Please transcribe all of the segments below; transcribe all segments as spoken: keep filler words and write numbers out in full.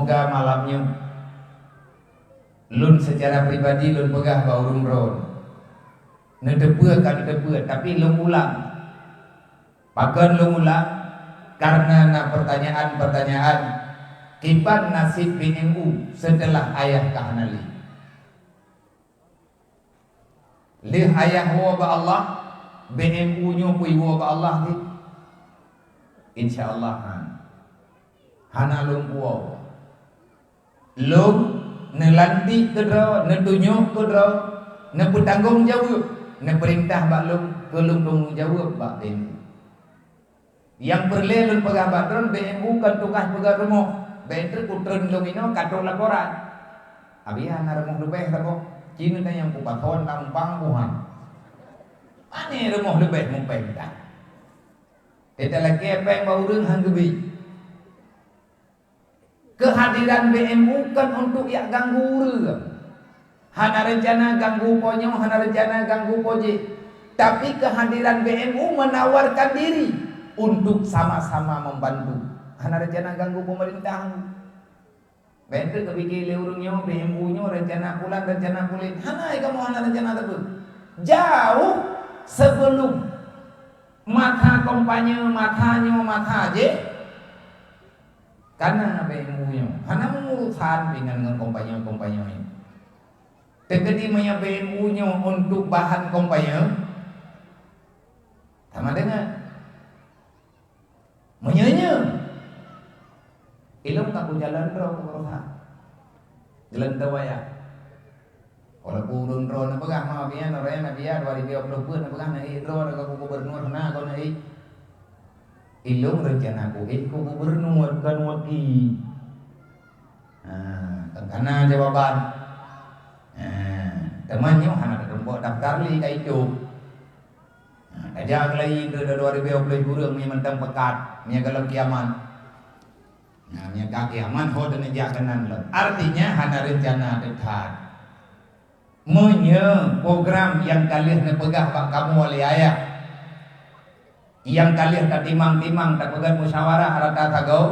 Ka malam nyoe, lôn seucara pribadi lôn peugah bak ureuëng droe, neuteupeue ka neuteupeue, tapi lôn ulang. Pakon lôn ulang? Karena na peurtanyaan-peurtanyaan, kiban naseb B M U seuteulah ayah ka hana lé? Lheueh ayah woe bak Allah, B M U nyoe pih woe bak Allah cit? Insya Allah han. Hana lôn puwoe. Lôn neulantik keudroe, neutunyok keudroe, neupeutanggong jaweueb, neupeurintah bak lôn keu lôn tanggong jaweueb bak B M U. Nyang peureulée lôn peugah bak droe, B M U kon tugaih peugöt rumoh. Bék treuk kutreun lôn inoe ka trok laporan. Abi hana rumoh leubeh saboh. Ci neutanyong peue pakon lam pang buhan. Pane rumoh leubeh mupeng that. Teutalakée péng bak ureuëng han geubi. Keuhadiran B M U kon untuk jak ganggu ureuëng. Hana reuncana ganggu po nyoe, hana reuncana ganggu po jih. Tapi keuhadiran B M U menawarkan diri untuk sama-sama membantu. Hana reuncana ganggu peumeurintah. Bék treuk geupike lé ureuëng nyoe, B M U nyoe reuncana pulan, reuncana pulen. Hana, kamoe hana reuncana teupeu. Jauh sebelum masa kampanye, masa nyoe, masa jih, kana B M U nyoe hana meungurusan pingan ngon kampanye-kampanye nyoe. Teukeudi meunyoe B M U nyoe untuk bahan kampanye, sama deungon. Meunyoe nyoe, ilong ka kujalan droe keu beureuha. Jalan teuwayah. Walaupun ureuëng droe neupeugah ma bian, orang Nabi ya dua ribu dua puluh pun neupeugah naik droe deungon gubernur na kon naik. Ilong rencana kuéh keu gubernur kon wakil. Ha, tengkana jawaban. Ha, teuma nyoe hana teutumpok daftar lé ka itu. Ha, tajak lagi ke dua ribu dua puluh kurang ni mentang pekat, ni dalam kiamat. Nah, meunyoe ka kiamat ho teuneujak keunan lom. Artinya hana reuncana teutat. Meunyoe program nyang ka lheueh neupeugah bak kamoe lé ayah, nyang ka lheueh tatimang-timang, tapeugah musyawarah rata sagoe,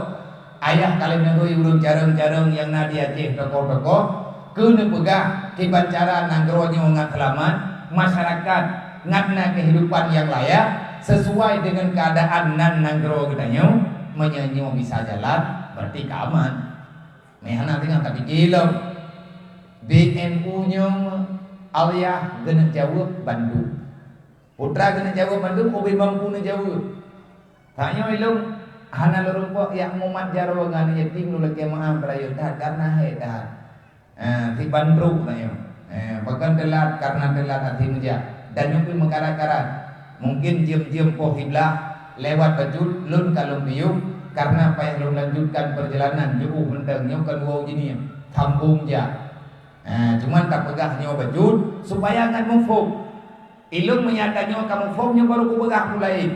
ayah ka lheueh neugui ureuëng carông-carông nyang na di Aceh, tokoh-tokoh, keu neupeugah kiban cara nanggroe nyoe ngat seulamat, masyarakat ngat na keuhidupan nyang layak, sesuai deungon keuadaan nan nanggroe geutanyoe. Meunyoe nyoe bisa jalan, berarti ka aman. Meuhana teungoh tapike lom. B N U nyoe Allah geuneuk jaweueb bandum. Putra geuneuk jaweueb bandum, ubé mampu neujaweueb. Tanyoe ilong hana lôn rumpok yak mumat jaroe ngon yatim lôn lakée meu'ah beurayeuk that, karna hai that. Ha, si bandruk tanyoe. Ha, pakon teulat, karna teulat até meujak. Dan nyoe pih meukarat-karat. Mungkin jeuem-jeuem poh siblah lewat bacut lôn ka lôn piôh, karna payah lôn lanjutkan perjalanan jeuuh mantong nyoe kon woe jinie sambong jak. Ha, cuman tapeugah nyoe bacut supaya ngat muphom. Ilong meunyo tanyoe ka muphom nyoe baru kupeugah peue laén.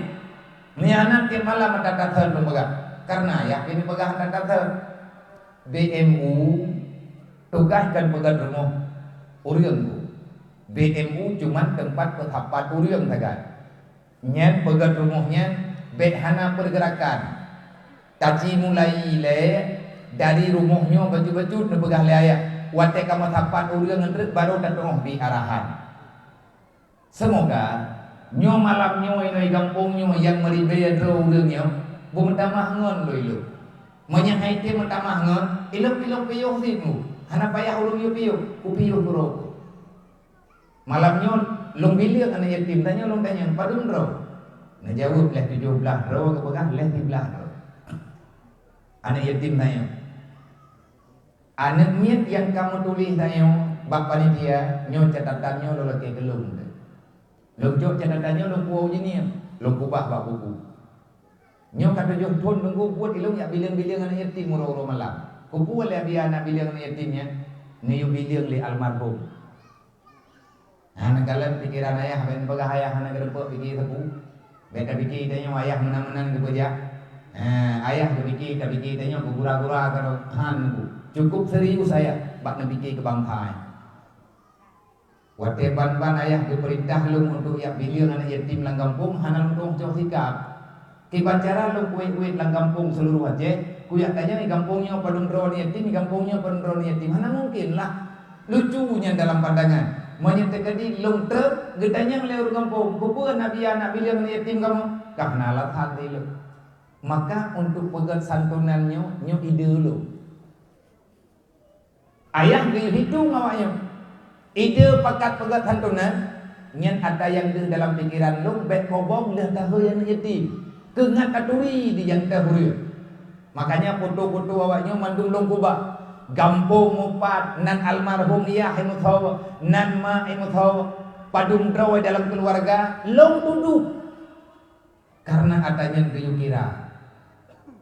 Meunyo hana tiep malam ata tathon lôn peugah. Karna ayah keuneuk peugah ata tathon. B M U tugaih kon peugöt rumoh ureuëng. B M U cuman teumpat peusapat ureuëng sagai. Nyan peugöt rumoh nyan bék hana pergerakan. Taci mulai lé dari rumoh nyoe bacut-bacut neupeugah lé ayah. Watée kamoe sapat ureuëng ngon treuk baru tatuoh bi arahan. Seumoga nyoe malam nyoe inoe gampông nyoe nyang meuribée droe ureuëng nyoe beumeutamah ngon lôn ilong. Meunyoe hai tém meutamah ngon, ilong-ilong piôh simu, hana payah ureuëng yue piôh, kupiôh keudroe. Malam nyoe lôn bileung aneuk yatim, tanyoe lôn tanyong, "Padum droe?" Neujaweueb lé tujoh blaih droe, geupeugah lé siblaih droe. Aneuk yatim tanyong. Aneuk miet nyang ka meutuléh tanyoe bak panitia, nyoe catatan nyoe lôn lakée keu lôn. Lôn cok catatan nyoe lôn puwoe u jinie, lôn keubah bak buku. Nyoe ka tujoh thon teungku buet ilong jak bileung-bileung aneuk yatim uroe-uroe malam. Keupeue lé Abi aneuk bileung aneuk yatim nyan? Neuyue bileung lé almarhum. Hana kalon pikeran ayah, bék neupeugah ayah hana geureupok pike sapeue. Bék tapike tanyoe ayah meunan-meunan geupeujak. Ha, ayah geupike, tapike tanyoe keu gura-gura keudroe. Han, Teungku. Cukup serius ayah bak neupike keu bansa nyoe. Watée ban-ban ayah geupeurintah lôn untuk jak bileung aneuk yatim lam gampông, hana lôn tueng cok sikap. Kiban cara lôn uet-uet lam gampông seuluruh Aceh, Kujak tanyong di gampông nyoe padum droe aneuk yatim, di gampông nyoe padum droe aneuk yatim. Hana mungkin lah lucu nyan dalam pandangan. Meunyoe teukeudi lôn treb, geutanyong lé ureuëng gampông, "Peue na biya aneuk bileueng aneuk yatim kamoe?" Ka hana alasan di lôn. Maka untuk peugét santunan nyoe, nyoe ide lôn. Ayah geuyue hitung awaknyoe. Ide pakat peugét santunan, nyan ata nyang deuh dalam pikeran lôn, bék kobong lheueh tahôi aneuk yatim. Keu ngat taturi di nyang teuh ureuëng. Makanya foto-foto awaknyoe mandum lôn kubah. Gampông mupat, nan almarhum yah imeusawa, nan ma imeusawa. Padum droe dalam keuluwarga, lôn tudoh. Karena ata nyan geuyue kira.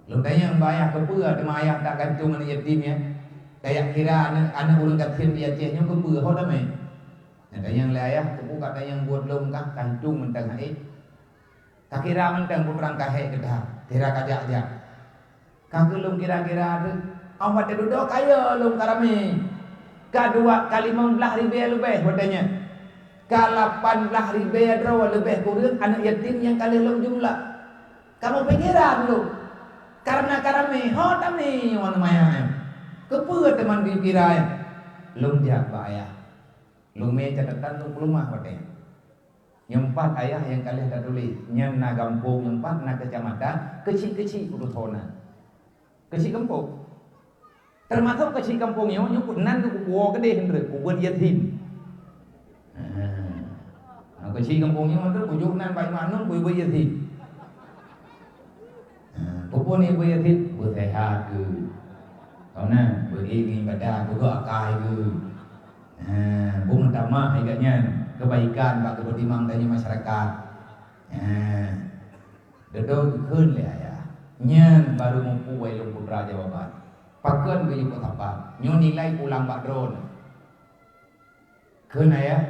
Lôn tanyong bak ayah, "Keupeue teuma ayah tak gantung aneuk yatim nyan? Tajak kira aneuk, aneuk ureuëng gasien di Aceh nyoe keupeue ho damé?" Neutanyong lé ayah, "Keupeue ka tanyong buet lôn kah gantung mantong hai? Ka kira mantong putra kahé keudeh, kira kajak-jak." Ka keu lôn kira-kira teuh, óh watée dudoe kaya lôn ka ramé. Ka dua, ka limong blaih ribée leubeh watée nyan. Ka lapan blaih ribée droe leubeh kureueng aneuk yatim nyang ka lheueh lôn jumlah. Kamoe pikiran lôn, kareuna ka ramé, ho tamé nyoe aneuk manyang nyan. Keupeue teuma geukira nyan? Lôn jak bak ayah. Lôn mé catatan lôn peuleumah watée nyan. Nyoe pat ayah nyang ka lheueh tatuléh, nyan na gampông, nyoe pat na keucamatan, keuchik-keuchik peurusoe na. Keuchik gampông. Teumasok keuchik gampông nyoe, nyoe nan keu kuwoe keudeh, hindeuh, kubuet yatim. Ha. Keuchik gampông nyoe, hindeuh, kujok nan bak imam nyoe, kubuet yatim. Ha, peue pun ibu yatim, beuseuhat keu. Kau na, beu-, ibadah, beugeuk akai keu. Ha, beu meutamah lagée nyan, kebaikan bak keupeutimang tanyoe masyarakat. Ha. Dudoe geukheun lé ayah. Nyan barô mupu wai lôn putra jawaban. Pakon geuyue peusapat? Nyoe nilai pulang bak droeneuh. Kheun ayah,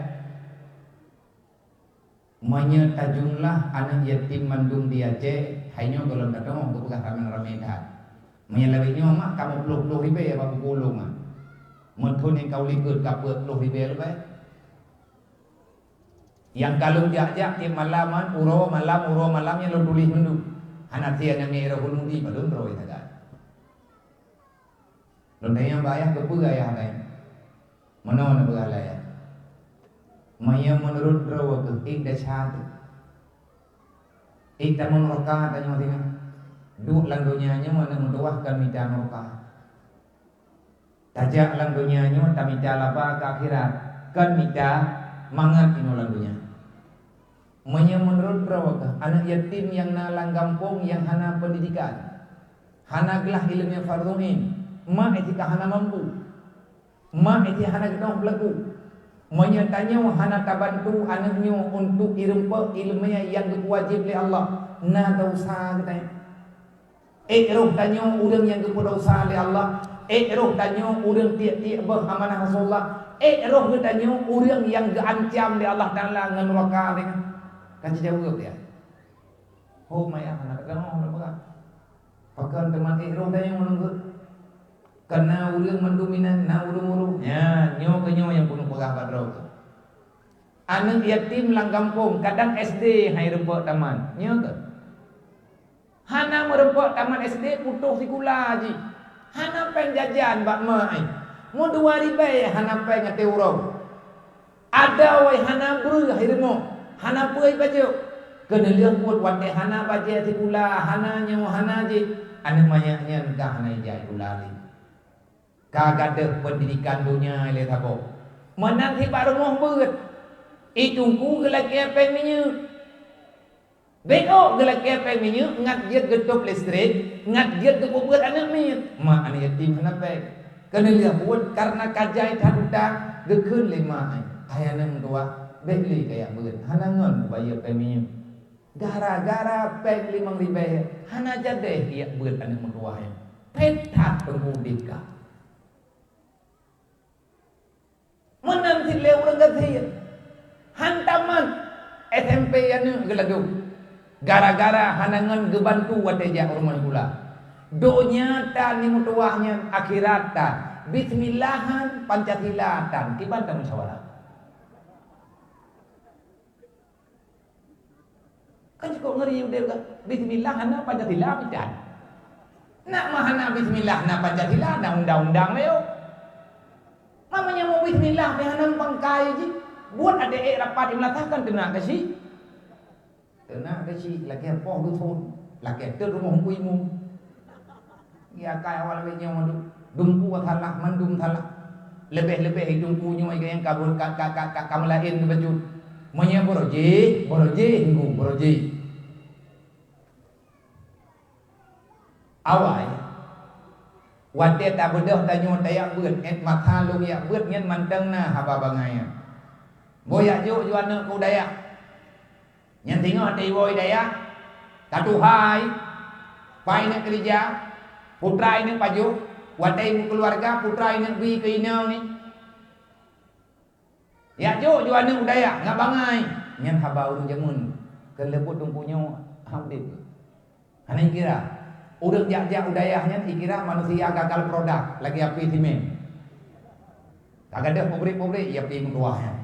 meunyoe tajumlah aneuk yatim mandum di Aceh, hai nyoe gohlom tateumé geupeugah ramé-ramé that. Meunyoe lagée nyoe mak, kamoe ploh-ploh ribée bak buku ulôn nyan. Meuthon nyang ka u likot ka peuet ploh ribée leubeh. Nyang ka lôn jak-jak tieb malam nyan, uroe malam, uroe malam nyan lôn tuléh mandum. Hana sie namiet roh ulôn di padum droe sagai. Lôn tanyong bak ayah, keupeue ayah hai? Meunoe neupeugah lé ayah. Meunyoe meunurot droe keuh ék desya teuh. Ék tamong nuraka tanyoe singoh. Duek lam donya nyoe aneuk meutuwah kon mita nuraka. Tajak lam donya nyoe tamita laba keu akhirat, kon mita mangat inoe lam donya. Meunyoe meunurot droe keuh aneuk yatim nyang na lam gampông nyang hana peundidikan, hana glah iéleumé fardhu ain, mak cit ka hana mampu, mak cit hana geudoh peulaku. Meunyoe tanyoe hana tabantu aneuk nyoe untuk ireumpok iéleumé nyang geupeuwajéb lé Allah, na desya geutanyoe. Ék roh tanyoe ureuëng nyang geupeudosa lé Allah. Ék roh tanyoe ureuëng tiek-tiek boh amanah Rasulullah. Ék roh geutanyoe ureuëng nyang geuancam lé Allah Taala ngon nuraka teuh. Ka jijaweueb dia. Ho maya hana teudeungoe lé peugah. Pakon teuma ék roh tanyoe meunurot? Kana ureuëng mandum inan na ureuëng-ureuëng. Nyan, nyoe keuh nyoe nyang peunoh peugah bak droe. Aneuk yatim lam gampông, kadang S D hai reumpok tamat. Nyoe keuh. Hana meureumpok tamat S D, putôh sikula jih. Hana péng jajan bak ma ai. Meudua ribée hana péng até uroe. Adoe hana breueh hai rumoh, hana peue bajok. Keuneulheueh buet watée hana bajée sikula, hana nyoe, hana jih. Aneuk manyak nyan ka hana ijak sikula lé. Ka gadôh peundidikan donya lé saboh. Meunan cit bak rumoh beuet. Ie teungku geulakée péng minyeuk. Bék geulakée péng minyeuk ngat jeuet geutôb listrik, ngat jeuet geupeubuet aneuk miet. Mak aneuk yatim hana péng. Keuneulheueh buet kareuna ka jai that utang, geukheun lé mak ai, "Hai aneuk meutuwah, bék lé kajak beuet, hana ngon kubayeue péng minyeuk." Gara-gara péng limong ribée, hana jadeh kajak beuet aneuk meutuwah nyan. Phet that teungku udeb ka. Meunan cit lé ureuëng gasien. Han tamat S M P aneuk geuladôm. Gara-gara hana ngon geubantu watée jak u rumoh sikula. Donya tan nyang meutuwah nyan, akhirat tan. Bismillah han, Pancasila tan. Kiban tamusyawarah. Kan cukup ngeri udeb kan? Bismillah, hana Pancasila pih tan. Nak meuhana bismillah, na Pancasila, na undang-undang lé. Meunyoe bismillah pih hana pangkai jih, buet até ék rapat di meulasah kan teunak keuchik. Teunak keuchik lakée poh dusun, lakée teuh rumoh Teungku Imum. Ya kai awak lawét nyoe dum, dum peue salah, mandum salah. Leubeh-leubeh Teungku nyoe nyang ka, ka, ka, ka, ka meulaén keu bacut. Meunyoe barojéh, barojéh Teungku, barojéh. Awai, watée tabeudôh tanyoe tayak beuet, eh, masa lôn yak beuet nyan mantong na haba bangai nyan. Boh yak jok ju aneuëk keu dayah. Nyan singoh teuiwoe dayah, ka tuha, pai neuk keurija, putra neuk pajoh, watée meukeuluwarga, putra neuk bi keu inong ni. Yak jok ju aneuëk u dayah ngat bangai. Nyan haba ureuëng jameun, keu leubuet Teungku nyoe hana udeb. Hana ikira. Ureuëng jak-jak u dayah nyan ikira manusia gagal produk, lagée api simen. Ka gadôh pabrik-pabrik, ya pi meutuwah nyan.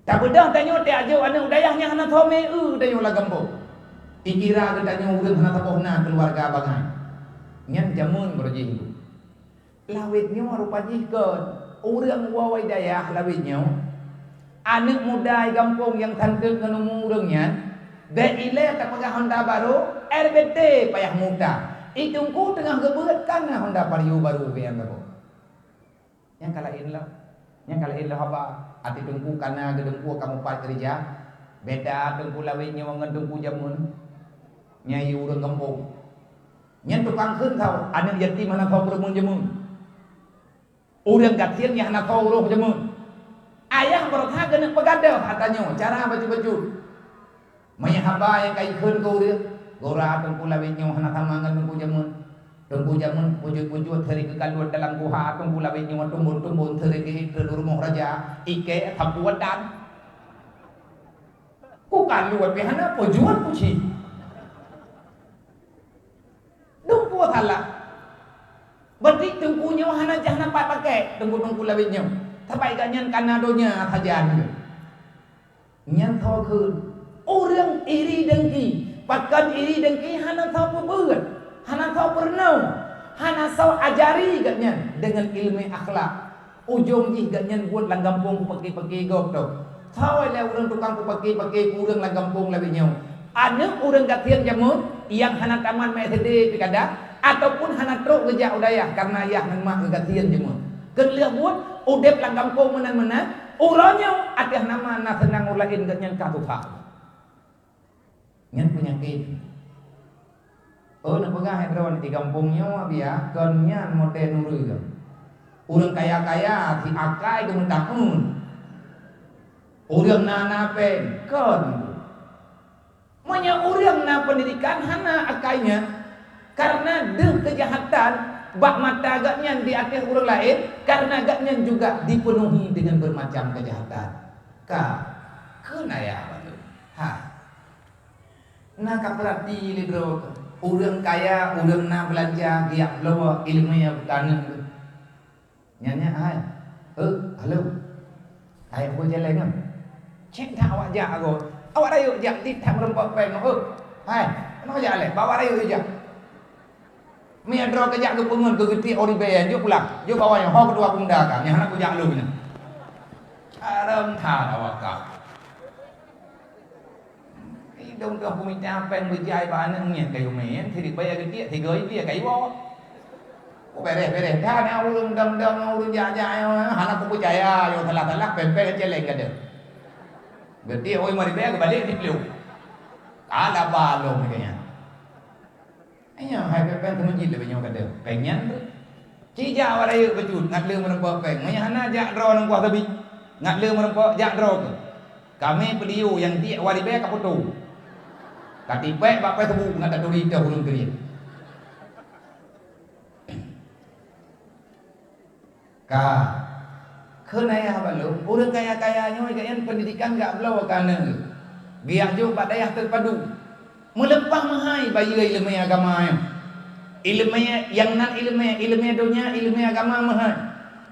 Tabeudôh tanyoe teuyak jok aneuëk u dayah nyan hana soe meu tanyoe lam gampông. Ikira geutanyoe ureuëng hana saboh na keuluwarga bangai. Nyan jameun barojih. Lawét nyoe rupa jih kon ureuëng woe dayah lawét nyoe. Aneuëk muda di gampông nyang santeuet ngon umu ureuëng nyan, bék ilée tapeugah honda barô, R B T payah muta. I Teungku teungoh geubeuet ka na honda Vario barô keu nyang saboh. Nyang ka laén lom. Nyang ka laén lom haba. Até Teungku ka na geuteungku ka mupat keurija. Beda Teungku lawét nyoe ngon Teungku jameun. Nyan i ureuëng gampông. Nyan tukang kheun saboh, aneuëk yatim hana soe peureumeun jameun. Ureuëng gasien nyang hana soe uroh jameun. Ayah beureusaha keuneuk peugadôh atra nyoe cara bacut-bacut. Meunyoe haba nyang ka ikheun keu ureuëng, gura Teungku lawét nyoe hana sama ngon Teungku jameun. Teungku jameun pujot-pujot seuring geukalon dalam guha, Teungku lawét nyoe tumbon-tumbon seuring geuék keu rumoh raja, ikée sapu dan. Ku kalon pih hana pujot kuci. Teungku salah. Berarti Teungku nyoe hana jah na pat pakai, Teungku-teungku lawét nyoe. Sabai gobnyan ka na donya sajan. Nyan tho kheun, ureuëng iri dengki, pakon iri dengki hana tho peubeuet, hana tho peurunoe, hana tho ajari gobnyan deungon iéleumé akhlak. Ujong jih gobnyan buet lam gampông peupaki-paki gob tho. Tho lé ureuëng tukang peupaki-paki ureuëng lam gampông lagée nyoe. Aneuëk ureuëng gasien jameun nyang hana tamat ma S D pih kadang, ataupun hana trok geujak u dayah kareuna yah ngon mak geugasien jameun. Keu lheueh buet, udeb lam gampông meunan-meunan, uroe nyoe ateueh nama na seunang ureuëng laén gobnyan ka susah. Nyan peunyakét. Oh, neupeugah droe di gampông nyoe biya kon nyan model ureuëng. Ureuëng kaya-kaya si akai geumeutakheun. Ureuëng na-na péng kon. Meunyoe ureuëng na peundidikan hana akai nyan, kareuna deuh keujahatan bak mata gobnyan di ateueh ureuëng laén, kareuna gobnyan juga dipeunuhi deungon beumacam keujahatan. Ka, kheun ayah bandum. Ha. Na kapeurati lé droe, ureuëng kaya, ureuëng na beulanja, geujak bloe iéleumé nyang taneuk. Nyan nyan hai. Eh, halo. Hai, peue jalan nyoe? Cit that awak jak agoe. Awak rayeuk jak di that meureumpok péng nyoe. Eh, hai, keunoe jak lé, bak awak rayeuk jak. Meunyoe droe keujak geupeungeut keu geutiek óh ribée, jok pulang. Jok bak awak nyoe, ho keudua peumuda ka, nyang hana kujak lôn nyoe. Haram that awak ka. Idong ka peumita péng beujai bak aneuëk ngieng kayu mien, sirik bayar geutiek, sigoe ié kayu woe. Oh, bereh-bereh that na ureuëng dang-dang, ureuëng jak-jak, hana kupeucaya, yo salah-salah, péng-péng celeng gata. Geutiek oi mari bayar geubalek di plueng. Kalah balong nyan. Nyoe hai péng-péng teumeujieb lé nyoe kadeuh. Péng nyan tu. Ci jak awak rayeuk bacut, ngat le meureumpok péng. Meunyoe hana jak droe nang kuah sabi. Ngat le meureumpok jak droe keuh. Kami peudiyô nyang tiek awak ribée ka poto. Ka tipék bak péng tebu ngat taturi teuh ureuëng keurie. Ka. Kheun ayah balom, ureuëng kaya-kaya nyoe gobnyan peundidikan gak bloe ka aneuëk. Geujak jok bak dayah teupadu. Meuleupah meuhai bayeue iéleumé agama nyoe. Iéleumé nyang nan iéleumé, iéleumé donya, iéleumé agama meuhai.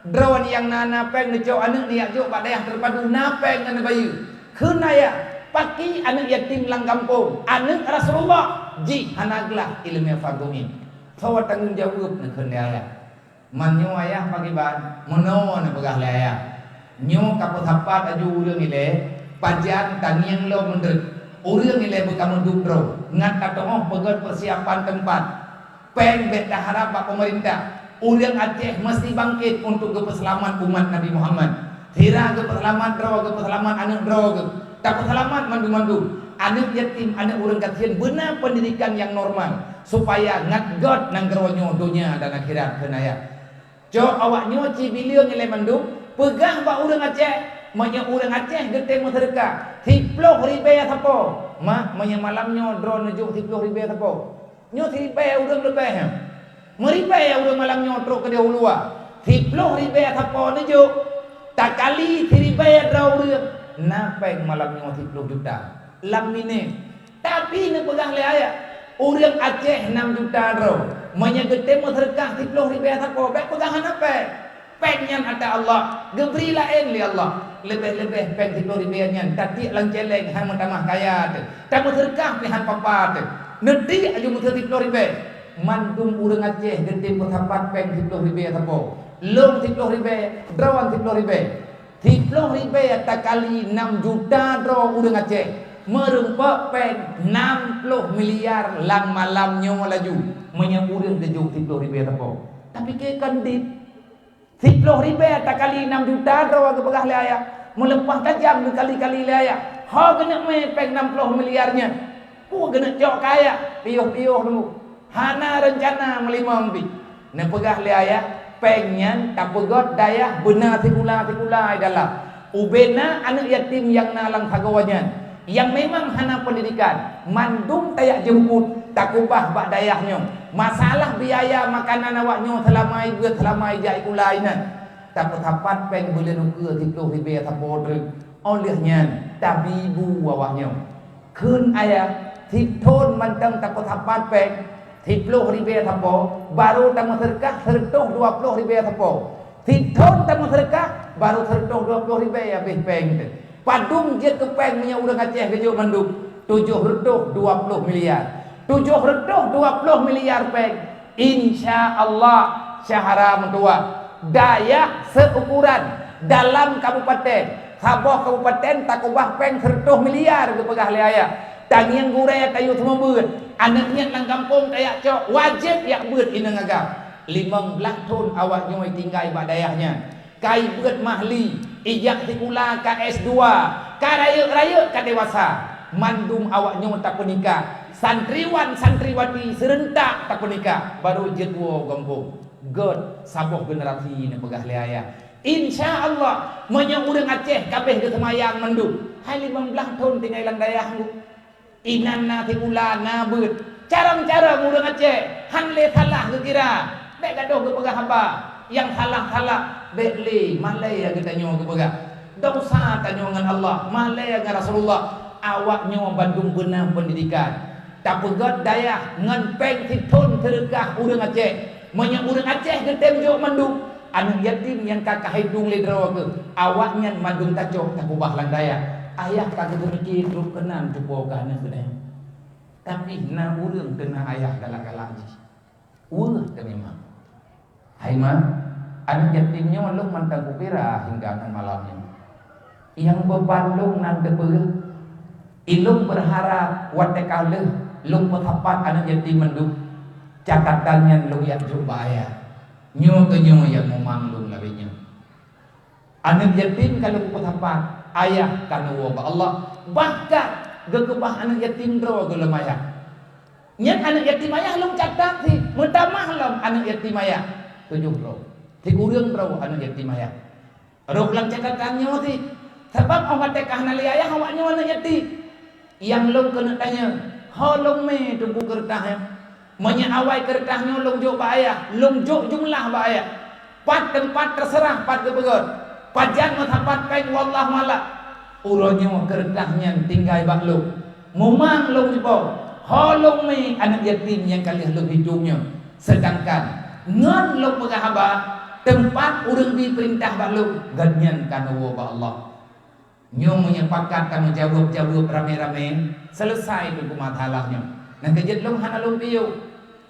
Droe nyang na, na péng neucok aneuëk neujak jok bak dayah teupadu, na péng ngon neubayeue. Kheun ayah, paki aneuëk yatim lam gampông, aneuëk Rasulullah, jih hana glah iéleumé fardhu ain. Soe tanggong jaweueb neukheun lé ayah. Man nyoe ayah pakriban, meunoe neupeugah lé ayah. Nyoe ka peusapat laju ureuëng ilée, pajan tangieng lom meudeuet. Ureuëng ilée beuka meuduek droe, ngat tatoh peugét peusiapan teumpat. Péng bék taharab bak peumeurintah. Ureuëng Aceh meusti bangkét untuk geupeuseulamat umat Nabi Muhammad. Sira geupeuseulamat droe, geupeuseulamat aneuëk droe geuh. Tapeuseulamat mandum-mandum. Aneuëk yatim, aneuëk ureuëng gasien beuna peundidikan nyang normal, supaya ngat gét nanggroe nyoe donya dan akhirat keu ayah. Cok awak nyoe cibileueng ilée mandum, peugah bak ureuëng Aceh, meunyoe ureuëng Aceh geutem meuseudeukah, siploh ribée sapo. Mak, meunyoe malam nyoe droe neujok siploh ribée sapo. Nyoe siribée ureuëng leubeh nyan. Meuribée ureuëng malam nyoe trok keudeh u luwa. Siploh ribée sapo neujok, takali siribée droe ureuëng, na péng malam nyoe siploh juta. Lam minée. Tapi neupeugah lé ayah, ureuëng Aceh nam juta droe. Meunyoe geutem meuseudeukah siploh ribée sapo, bék peugah hana péng. Péng nyan ata Allah, geubri laén lé Allah. Leubeh-leubeh péng siploh ribée nyan tatiek lam céléng, han meutamah kaya teuh. Tameuseudeukah pih han papa teuh. Neutiek laju meuteun siploh ribée. Mandum ureuëng Aceh geutem peusapat péng siploh ribée sapo. Lôn siploh ribée, droe siploh ribée. Siploh ribée takali nam juta droe ureuëng Aceh, meurumpok péng nam ploh miliar lam malam nyoe laju, meunyoe ureuëng geujok siploh ribée sapo. Tapi keu kon dit, siploh ribée takali nam juta droe geupeugah lé ayah, meuleupah tajam geukali-kali lé ayah, ho geuneuk mé péng nam ploh miliar nyan. Peue geuneuk cok keu ayah, piôh-piôh teungku. Hana reuncana meulimong pih. Neupeugah lé ayah, péng nyan tapeugét dayah beuna sikula-sikula di dalam. Ubena aneuëk yatim nyang na lam sagoe nyan, nyang memang hana peundidikan, mandum tajak jeumput, takubah bak dayah nyoe. Masalah biaya makanan awak nyoe seulama ibeuet, seulama ijak sikula inan, tapeusapat péng buleuen ukeue siploh ribée sapo treuk. Óh lheueh nyan, tabi bu awak nyoe. Kheun ayah, sithon mantong tapeusapat péng siploh ribée sapo, barô tameuseudeukah sireutôh dua ploh ribée sapo. Sithon tameuseudeukah, barô sireutôh dua ploh ribée habéh péng teuh. Padum jeuet keu péng meunyoe ureuëng Aceh geujok mandum? Tujoh reutôh dua ploh miliar. Tujoh reutôh dua ploh miliar péng. Insya Allah, syahara meutuwah, dayah seuukuran dalam kabupaten, saboh kabupaten takubah péng sireutôh miliar geupeugah lé ayah. Tangieng gurée tayue seumeubeuet, aneuëk miet lam gampông tajak cok, wajéb jak beuet inong agam. Limong blaih thon awak nyoe tinggai bak dayah nyan. Ka ibeuet mahli, ijak sikula ka S dua, ka rayeuk-rayeuk ka dewasa, mandum awak nyoe tapeunikah, santriwan-santriwati seureuntak tapeunikah, barô jeuet woe gampông. Gét saboh generasi neupeugah lé ayah. Insya Allah, meunyoe ureuëng Aceh ka béh geuseumayang mandum, hai limong blaih thon tinggai lam dayah nyoe. Inan na sikula na beuet. Carông-carông ureuëng Aceh, han lé salah geukira. Bék gadôh geupeugah haba nyang salah-salah, bék lé malée geutanyoe geupeugah. Desya tanyoe ngon Allah, malée ngon Rasulullah. Awak nyoe bandum beuna peundidikan. Tapeugét dayah ngon péng sithon seudeukah ureuëng Aceh. Meunyoe ureuëng Aceh geutem jok mandum, aneuëk yatim nyang ka kahidong lé droe geuh, awaknyan mandum tacok takubah lam dayah. Ayah ka geupeumiké trok keunan cupo keu aneuëk geuh. Tapi na ureuëng teuna ayah galak-galak jih. Weueh teuh memang. Hai ma, aneuëk yatim nyoe lôn mantong kupira hingga ngon malam nyoe. Nyang beuban lôn nan teupeue, ilôn beurharap watée ka lheueh lôn peusapat aneuëk yatim mandum, catatan nyan lôn jak jok bak ayah. Nyoe keuh nyoe nyang mumang lôn lagée nyoe. Aneuëk yatim ka lôn peusapat, ayah ka neuwoe bak Allah, bahkan geukeubah aneuëk yatim droe geuh lom ayah. Nyan aneuëk yatim ayah lôn catat cit, meutamah lom aneuëk yatim ayah tujoh droe, sikureueng droe aneuëk yatim ayah. Rôh lam catatan nyoe cit, sabab óh watée ka hana lé ayah awak nyoe aneuëk yatim. Nyang lôn keuneuk tanyong, ho lôn mé teungku keureutah nyoe? Meunyoe awai keureutah nyoe lôn jok bak ayah, lôn jok jumlah bak ayah. Pat teumpat teuseurah pat geupeugét. Pajan meusapat péng wallahu a'lam. Uroe nyoe keureutah nyan tinggai bak lôn. Mumang lôn iboh, ho lôn mé aneuëk yatim nyang ka lheueh lôn hitung nyoe. Seudangkan ngon lôn peugah haba, teumpat ureuëng bi peurintah bak lôn, gobnyan ka neuwoe bak Allah. Nyoe meunyoe pakat tameujaweueb-jaweueb ramé-ramé, seuleusai teungku masalah nyoe. Nyang keujeuet lôn hana lôn piôh.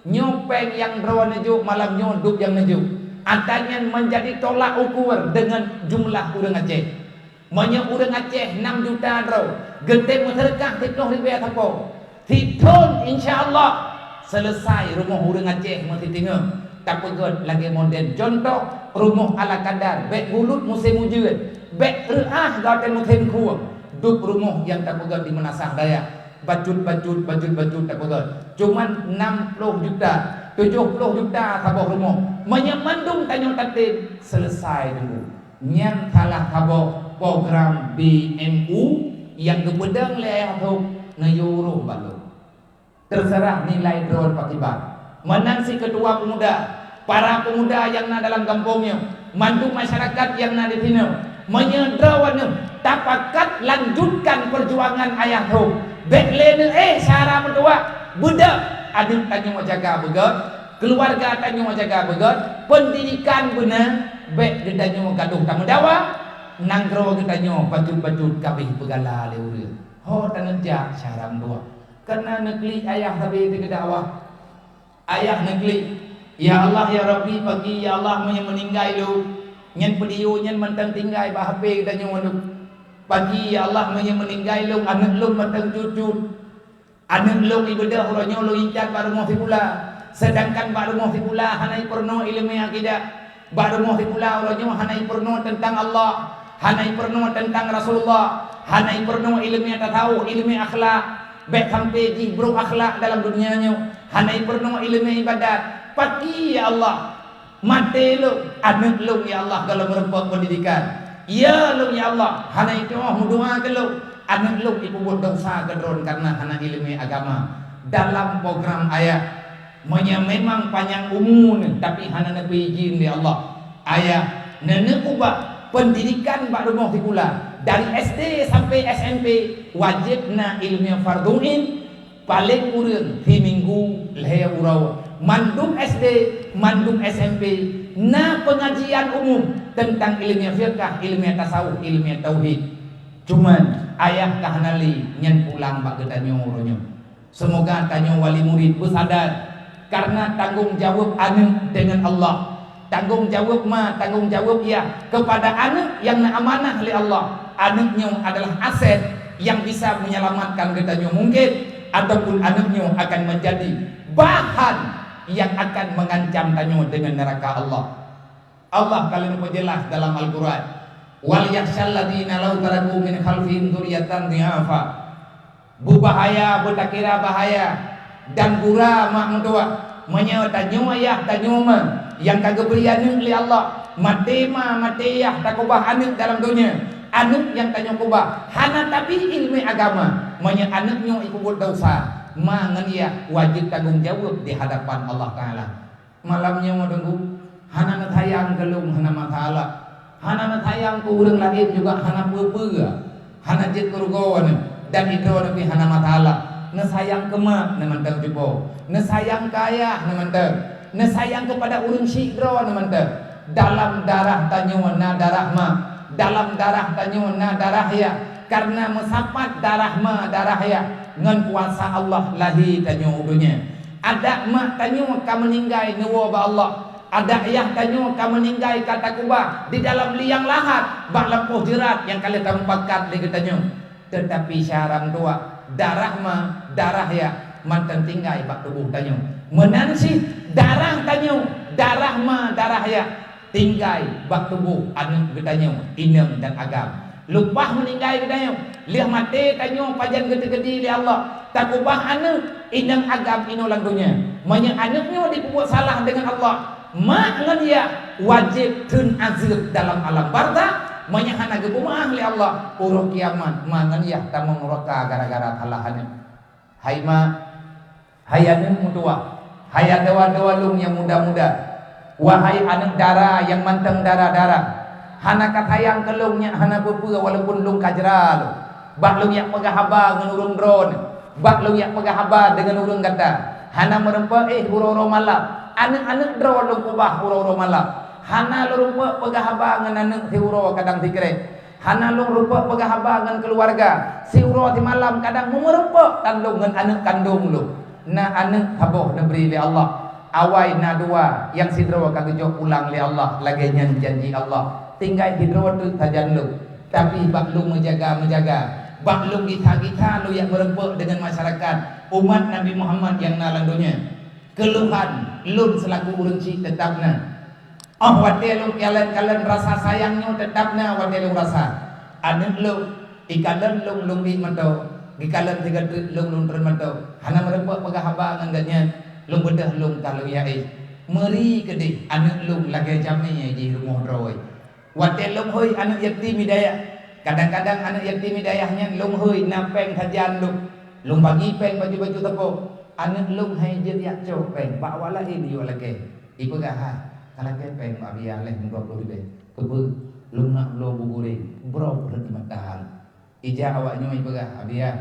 Nyoe péng nyang droe neujok malam nyoe, dub nyang neujok. Atra nyan menjadi tolak ukur deungon jumlah ureuëng Aceh. Meunyoe ureuëng Aceh nam juta droe, geutem meuseudeukah siplôh ribée sapo, sithon insya Allah seuleusai rumoh ureuëng Aceh meusitingoh. Tapeugét lagée model contoh rumoh ala kadar, bék bulut musém ujeuen, bék reuah gata musém khueng, dub rumoh nyang tapeugét di meunasah dayah. Bacut-bacut, bacut-bacut tapeugét. Cuman nam ploh juta, tujoh ploh juta saboh rumoh. Meunyoe mandum tanyoe tatem, seuleusai teungku. Nyan salah saboh program B M U nyang geupeudong lé Ayah Thok neuyue uroe bak lôn. Terserah nilai droe pakiban. Meunan si keutua pemuda, para pemuda nyang na dalam gampông nyoe, mandum masyarakat nyang na di sinoe, meunyoe droeneuh tapakat lanjutkan peujuangan Ayah Thok, bék lé neuéh syara meutuwah, beudôh, aneuk tanyoe jaga beugét, keuluwarga tanyoe jaga beugét, peundidikan beuna, bék geutanyoe gadôh tameudawa, nanggroe geutanyoe bacut-bacut ka abéh peugala lé ureuëng. Ho taneuk jak syara meutuwah. Kana neuklik ayah sabe teugeudawah. Ayah neuklik, "Ya Allah, ya Rabbi, pagi, ya Allah, meunyoe meuninggai lôn, nyan peudiyô nyan mantong tinggai bak H P geutanyoe lôn. Pagi, ya Allah, meunyoe meuninggai lôn, aneuk lôn mantong cut-cut. Aneuk lôn ibeudôh uroe nyoe lôn intat bak rumoh sipula, seudangkan bak rumoh sipula hana ipeurunoe iéleumé akidah." Bak rumoh sipula uroe nyoe hana ipeurunoe teuntang Allah, hana ipeurunoe teuntang Rasulullah, hana ipeurunoe iéleumé tasawuf, iéleumé akhlak. Bék sampoe jih brok akhlak dalam dunia nyoe, hana ipeurunoe iéleumé ibadat. Paki, ya Allah, maté lôn, aneuk lôn, ya Allah, gohlom meurumpok peundidikan. Ya lôn, ya Allah, hana itu'oh meudoa keu lôn, aneuk lôn ipeubuet desya keu droe kareuna hana iéleumé agama. Dalam program ayah, meunyoe memang panyang umu neuh, tapi hana neupeuidhin lé Allah, ayah, neuneuk ubah peundidikan bak rumoh sipula, dari S D sampai S M P, wajéb na iéleumé fardhu ain, paleng kureueng siminggu lhée uroe. Mandum S D, mandum S M P, na peungajian umum teuntang iéleumé fiqah, iéleumé tasawuf, iéleumé tauhid. Cuman, ayah ka hana lé nyan pulang bak geutanyoe uroe nyoe. Seumoga tanyoe wali murit beusadar, kareuna tanggong jaweueb aneuk deungon Allah. Tanggong jaweueb ma, tanggong jaweueb yah keupada aneuk nyang na amanah lé Allah. Aneuk nyoe adalah aset nyang bisa menyelamatkan geutanyoe mungken, ataupun aneuk nyoe akan menjadi bahan nyang akan mengancam tanyoe deungon neuraka Allah. Allah ka lheueh neupeujeulah dalam Al-Quran, "Wal yakhsyal ladzina law taraku min khalfihim dzurriyyatan dhi'afa." Beubahaya, beutakira bahaya, dan gura mak meutuwah. Meunyoe tanyoe yah, tanyoe ma nyang ka geubri aneuk lé Allah, maté ma, maté yah takeubah aneuk dalam donya, aneuk nyang tanyoe keubah hana tabi iéleumé agama, meunyoe aneuk nyoe ipeubuet desya, ma ngon yah wajéb tanggong jaweueb di hadapan Allah Taala. Malam nyoe Teungku, hana neusayang keu lôn hana masalah. Hana neusayang keu ureuëng laén juga hana peue-peue. Hana jeuet keu rugoe neuh, dan idroe neuh pih hana masalah. Neusayang keu mak neuh mantong cupo. Neusayang keu ayah neuh mantong. Neusayang keupada ureuëng syik droe neuh mantong. Dalam darah tanyoe na darah mak. Dalam darah tanyoe na darah yah. Kareuna meusapat darah ma darah yah ngon kuasa Allah lahé tanyoe u donya. Adak mak tanyoe ka meuninggai neuwoe bak Allah. Adak yah tanyoe ka meuninggai ka takeubah di dalam liang lahat bak lampôh jeurat nyang ka lheueh tameupakat lé geutanyoe. Teutapi syara meutuwah, darah ma, darah yah mantong tinggai bak tuboh tanyoe. Meunan cit darah tanyoe, darah ma, darah yah tinggai bak tuboh aneuk geutanyoe, inong dan agam. Leupah meuninggai geutanyoe, lheueh maté tanyoe pajan geuteukeuti lé Allah, takeubah aneuk, inong agam inoe lam donya. Meunyoe aneuk nyoe jipeubuet salah deungon Allah, mak ngon yah wajéb theun azeueb dalam alam barzakh. Meunyoe hana geupeumeu'ah lé Allah, uroe kiamat mak ngon yah tamong neuraka gara-gara salah aneuk. Hai mak, hai aneuk meutuwah, hai adoe-adoe lôn nyang muda-muda, wahai aneuk dara nyang mantong dara-dara, hana ka sayang keu lôn nyak hana peue-peue walaupun lôn ka jra lôn. Bak lôn jak peugah haba ngon ureuëng droeneuh, bak lôn jak peugah haba deungon ureuëng gata, hana meurumpok éh uroe-uroe malam. Aneuk-aneuk droe lôn keubah uroe-uroe malam, hana lôn rumpok peugah haba ngon aneuk siuroe kadang sikrek. Hana lôn rumpok peugah haba ngon keuluwarga, siuroe simalam kadang meumeurumpok tan lôn ngon aneuk kandong lôn. Na aneuëk saboh neubri lé Allah, awai na dua, nyang sidroe ka geujok pulang lé Allah, lagée nyan janji Allah. Tinggai sidroe teuk sajan lôn, tapi bak lôn meujaga-meujaga, bak lôn gisa-gisa lôn jak meureumpok deungon masyarakat umat Nabi Muhammad nyang na lam donya. Keuluhan lôn seulaku ureuëng chik teutab na. Óh watée lôn kalon-kalon rasa sayang nyoe teutab na watée lôn rasa. Aneuëk lôn, ikalon lôn, lôn biet mantong, ikalon sigoe treuk lôn, lôn treun mantong. Hana meureumpok peugah haba ngon gobnyan, lôn beudôh lôn ka lôn yaé. Meuri keudeh aneuëk lôn lagée jamé jih rumoh droe. Watée lôn hôi aneuëk yatim hidayah, kadang-kadang aneuëk yatim hidayah nyan lôn hôi na péng sajan lôn. Lôn bagi péng baju-baju sapo. Aneuëk lôn hai jeuet jak cok péng bak awak laén yue lakée. Ipeugah, "Hai, ka lakée péng bak Abiya lhée dua ploh ribée." "Keupeue?" "Lôn nak bloe bu guréng, brok rhot di mata." Ijak awak nyoe ipeugah, "Abiya,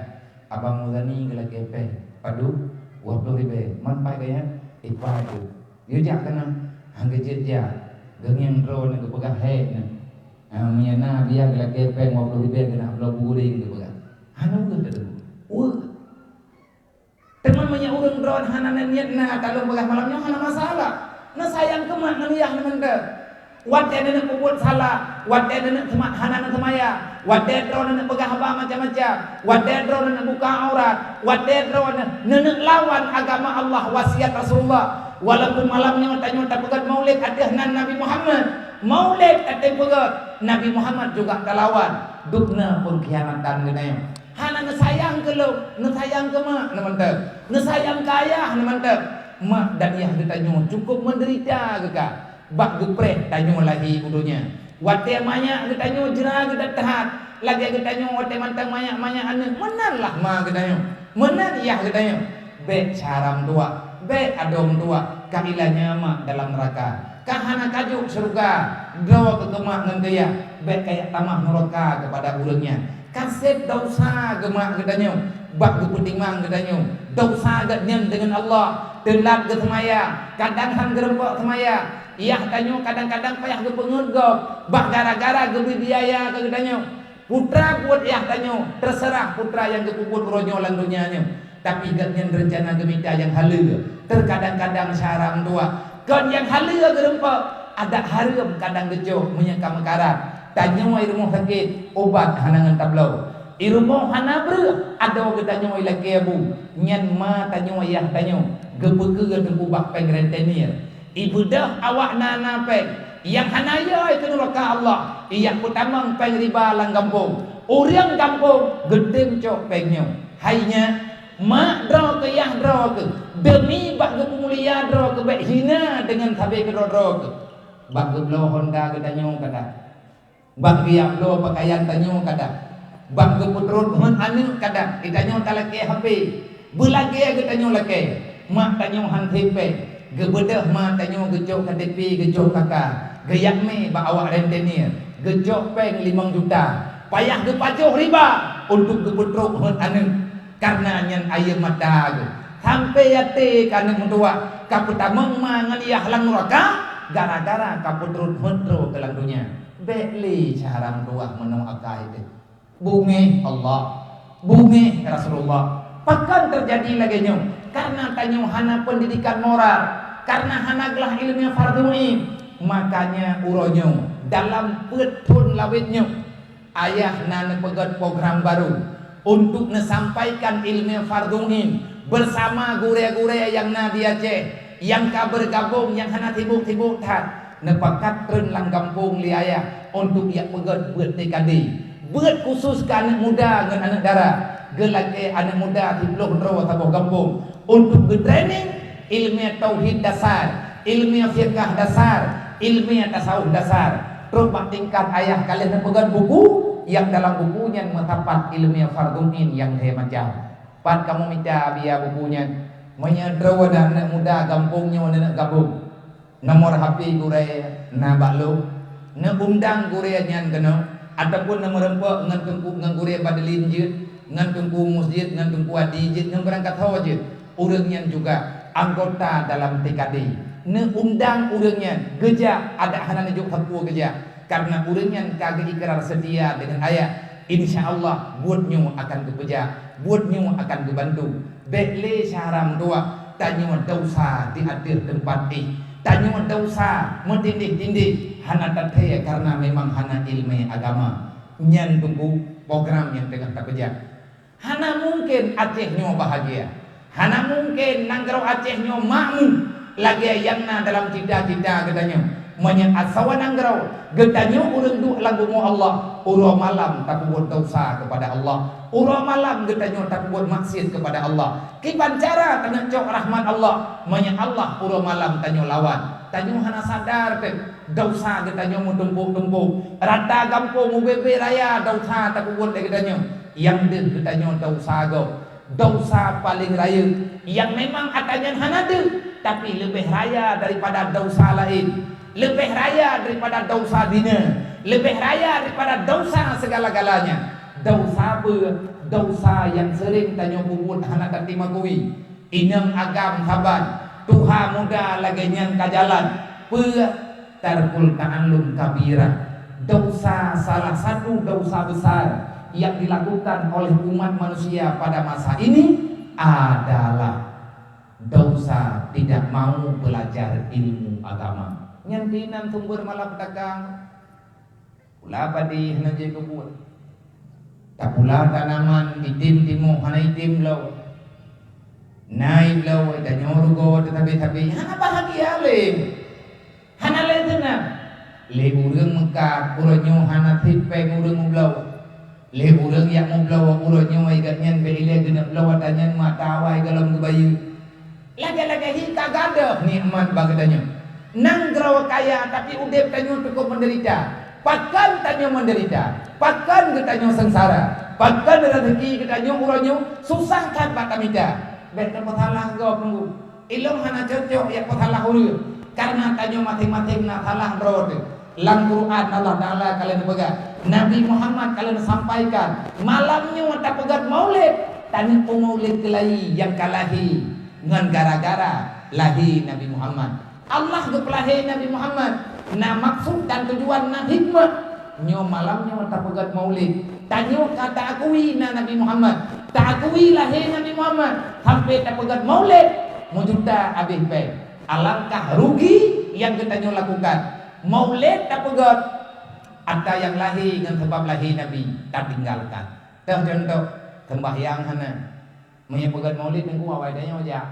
Abang Muzani geulakée péng." "Padub?" "Dua ploh ribée." "Man pai gaya?" "Ipai tu." Yue jak keunoe. Han geujeuet jak, geungieng droeneuh geupeugah hék nyan. "Ah, meunyo na Abiya geulakée péng dua ploh ribée geunak bloe bu guréng," geupeugah. Hana weueh teudeungoe. Weueh. Teuma meunyoe ureuëng droen hana na niet na, ka lôn peugah malam nyoe hana masalah. Neusayang keu mak ngon yah neuh mantong. Watée neuneuk peubuet salah, watée neuneuk seuma-, hana neuseumaya, watée droeneuh neuneuk peugah haba macam-macam, watée droeneuh neuneuk buka aurat, watée droeneuh neuneuk lawan agama Allah, wasiat Rasulullah. Walaupun malam nyoe tanyoe tapeugét maulid ateueh nan Nabi Muhammad, maulid ateueh peugét Nabi Muhammad juga talawan, dubna peungkhianatan geutanyoe. Hana neusayang keu lôn, neusayang keu mak neuh mantong, neusayang keu ayah neuh mantong. Mak dan yah geutanyoe cukup meudeurita geuka bak geupreh tanyoe lahé u donya. Watée manyak geutanyoe jra geudat that, lagée geutanyoe watée mantong manyak-manyak aneuëk, meunan lah ma geutanyoe, meunan yah geutanyoe. Bék cara meutuwah, bék adoe meutuwah, ka ilanya mak dalam neuraka. Ka hana ka jok syeuruga, droe keu keumak ngon keu yah, bék kajak tamah neuraka keupada ureuëng nyan. Ka sép desya geumak geutanyoe, bak geupeutimang geutanyoe. Desya geuhnyan deungon Allah, teulat geuseumaya, kadang han geurumpok seumaya. Yah tanyoe kadang-kadang payah geupeungeut gob, bak gara-gara geubri biaya keu geutanyoe. Putra buet yah tanyoe, teuseurah putra nyang geupeubuet uroe nyoe lam donya nyoe. Tapi gobnyan reuncana geumita nyang haleue, teukadang-kadang cara meutuwah. Kon nyang haleue geurumpok, adak hareuem kadang geucok meunyoe ka meukarat. Tanyoe i rumoh sakét, ubat hana ngon tabloe. I rumoh hana breueh, adoe geutanyoe i lakée bu. Nyan ma tanyoe yah tanyoe, geupeukeue teungku bak péng rentenir. Ibeudôh awak na-na péng, nyang hana yö keu neuraka Allah, ijak peutamong péng riba lam gampông. Ureuëng gampông geutem cok péng nyoe. Hai nyan, mak droe keu yah droe keu, deumi bak geupeumulia droe keu bék hina deungon sabe keudroe-droe keu. Bak geubloe honda geutanyoe kadang. Bak geujak bloe peukayan tanyoe kadang, bak geupeutrok hon aneuëk kadang, geutanyoe talakée H P, beulagée geutanyoe lakée, mak tanyoe han sép péng, geubeudôh ma tanyoe geucok K T P, geucok K K, geujak mé bak awak rentenir, geucok péng limong juta, payah geupajoh riba untuk geupeutrok hon aneuëk. Kareuna nyan ayeue mata geuh, sampoe até ka aneuëk meutuwah, ka peutamong ma ngon yah lam neuraka, gara-gara ka peutrok hon droe keu lam donya. Bék lé cara meutuwah meunoe akai teuh. Beungéh Allah, beungéh Rasulullah. Pakon teujadi lagée nyoe? Kareuna tanyoe hana peundidikan moral, kareuna hana glah iéleumé fardhu ain. Makanya uroe nyoe, dalam peuet thon lawét nyoe, Ayah na neupeugét program barô untuk neusampaikan iéleumé fardhu ain beusama gurée-gurée nyang na di Aceh nyang ka beugabong nyang hana sibok-sibok that. Neupakat treun lam gampông lé ayah untuk jak peugét beuet T K D, beuet khusus keu aneuëk muda ngon aneuëk dara, geulakée aneuëk muda siplôh droe saboh gampông untuk geutraining iéleumé tauhid dasar, iéleumé fiqah dasar, iéleumé tasawuf dasar. Trok bak tingkat ayah ka lheueh neupeugét buku, nyang dalam buku nyan meusapat iéleumé fardhu ain nyang lhée macam. Pat kamoe mita Abiya buku nyan? Meunyoe droe na aneuëk muda gampông nyoe neuneuk gabong, nomor H P gurée na bak lôn, neuundang gurée nyan keunoe, ataupun neumeureumpok ngon teungku, ngon gurée Badlin jeuet, ngon teungku Mus jeuet, ngon teungku Adi jeuet, ngon barangkasoe jeuet. Ureuëng nyan juga anggota dalam T K D. Neuundang ureuëng nyan geujak, adak hana neujok sapeue geujak, kareuna ureuëng nyan ka geuikrar seutia deungon ayah. Insya Allah, buet nyoe akan geupeujak, buet nyoe akan geubantu. Bék lé syahram dua, tanyoe desya di ateueh teumpat éh. Tanyoe desya meutindéh-tindéh, hana tathée kareuna memang hana iéleumé agama. Nyan teungku program nyang teungoh tapeujak. Hana mungken Aceh nyoe bahagia. Hana mungken nanggroe Aceh nyoe makmu lagée nyang na dalam cita-cita geutanyoe. Meunyoe asoe nanggroe geutanyoe ureuëng duek lam bumoe Allah, uroe malam tapeubuet desya keupada Allah. Uroe malam geutanyoe tapeubuet maksiat keupada Allah. Kiban cara taneuk cok rahmat Allah, meunyoe Allah uroe malam tanyoe lawan? Tanyoe hana sadar teuh desya geutanyoe meutumpôk-tumpôk. Rata gampông ubé-bé raya desya tapeubuet lé geutanyoe. Nyang deuh geutanyoe desya gob. Desya paleng rayeuk nyang memang atra nyan hana deuh, tapi leubeh raya daripada desya laén, leubeh raya daripada desya zina, leubeh raya daripada desya segala-galanya. Desya beuet, desya nyang seuring tanyoe peubuet hana tatima kui. Inong agam saban, tuha muda lagée nyan ka jalan. Peue? Tarkul ta'allum kabirah. Desya, salah satu desya besar yang dilakukan oleh umat manusia pada masa ini adalah desya tidak mau belajar ilmu agama. Nyan keunan sumber malapetaka. Pula padi hana jeuet keu buet. Tapula tanaman item timoh hana item bloe. Na i bloe tanyoe rugoe teutabé-tabé, hana bahagia lé. Hana lé teunang. Lé ureuëng meukat uroe nyoe hana sép péng ureuëng mubloe. Lé ureuëng nyang mubloe uroe nyoe gobnyan bék ilée geuneuk bloe atra nyan mata awai gohlom geubayeue. Lagée-lagée hi ka gadôh nikmat bak geutanyoe. Nanggroe kaya, tapi udeb tanyoe cukup menderita. Pakon tanyoe menderita? Pakon geutanyoe seungsara? Pakon rezeki geutanyoe uroe nyoe susah that bak tamita? Bék tapeusalah gob teungku. Ilong hana cocok jak peusalah ureuëng, kareuna tanyoe maséng-maséng na salah droe teuh. Lam Quran Allah Taala ka lheueh neupeugah, Nabi Muhammad ka lheueh neusampaikan, malam nyoe tapeugét maulid, tanyoe peue maulid keulayi nyang ka lahé ngon gara-gara lahé Nabi Muhammad. Allah geupeulahé Nabi Muhammad na maksud dan tujuan, na hikmah. Nyoe malam nyoe tapeugét maulid, tanyoe ka taakui na Nabi Muhammad, taakui lahé Nabi Muhammad, sampai tapeugét maulid meujuta abéh péng. Alangkah rugi nyang geutanyoe lakukan. Maulid tapeugét, atra nyang lahé ngon sabab lahé Nabi tatinggalkan. Teuh contoh, seumbahyang hana. Meunyoe peugét maulid teungku awai tanyoe jak.